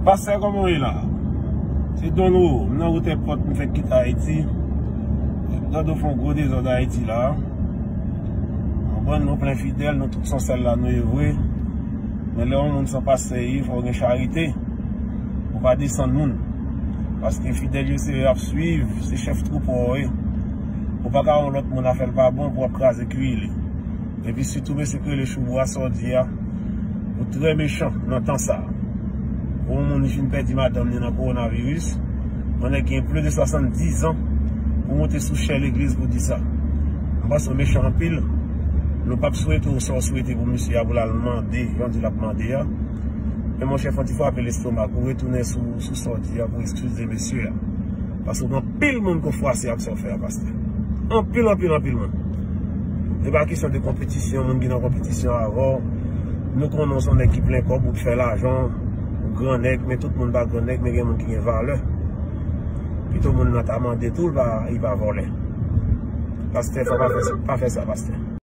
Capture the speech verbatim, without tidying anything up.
Pastè, kòman w ye la? Se Don Loro, m nan wout èpòt, m fèk kite Ayiti. Gade w fè yon gwo dezòd Ayiti la. Konprann, nou plen fidèl, nou tout se yon sèl la nou ye vre. Men lè yon moun se yon pastè ye, fò w gen charite. Ou pa desann moun. Paske fidèl yo se yo y ap swiv, se chèf twoupo w ye. Ou pa ka wè yon lòt moun afè l pa bon pou w ap kraze kwi li. Epi sitou mesye k rele Choubwa, sa w di a, ou trè mechan nan tan sa. Pou yon moun li fin pèdi madanm li nan kowonaviris, yon nèg ki gen plis de swasanndizan pou monte sou chè legliz pou di sa. M panse w mechan anpil. Nou p ap swete w sa w swete pou misye a pou l al mande jan w di l ap mande a. Men monchè, fò w ti frape lestomak ou, retounen sou, sou sa w di a pou eskize mesye a. Paske w gen anpil moun k ofwase ak sa w fè a, pastè. Anpil, anpil, anpil moun. E pa kesyon de konpetisyon, moun ki nan konpetisyon avè w. Nou konnen w se yon nèg ki plen kòb, ou fè lajan, ou gran nèg, men tout moun pa gran nèg, men gen moun ki gen valè. Pito moun nan ta mande tou, li pa, li pa vòlè. Pastè, fò pa fè sa, pa fè sa, pastè.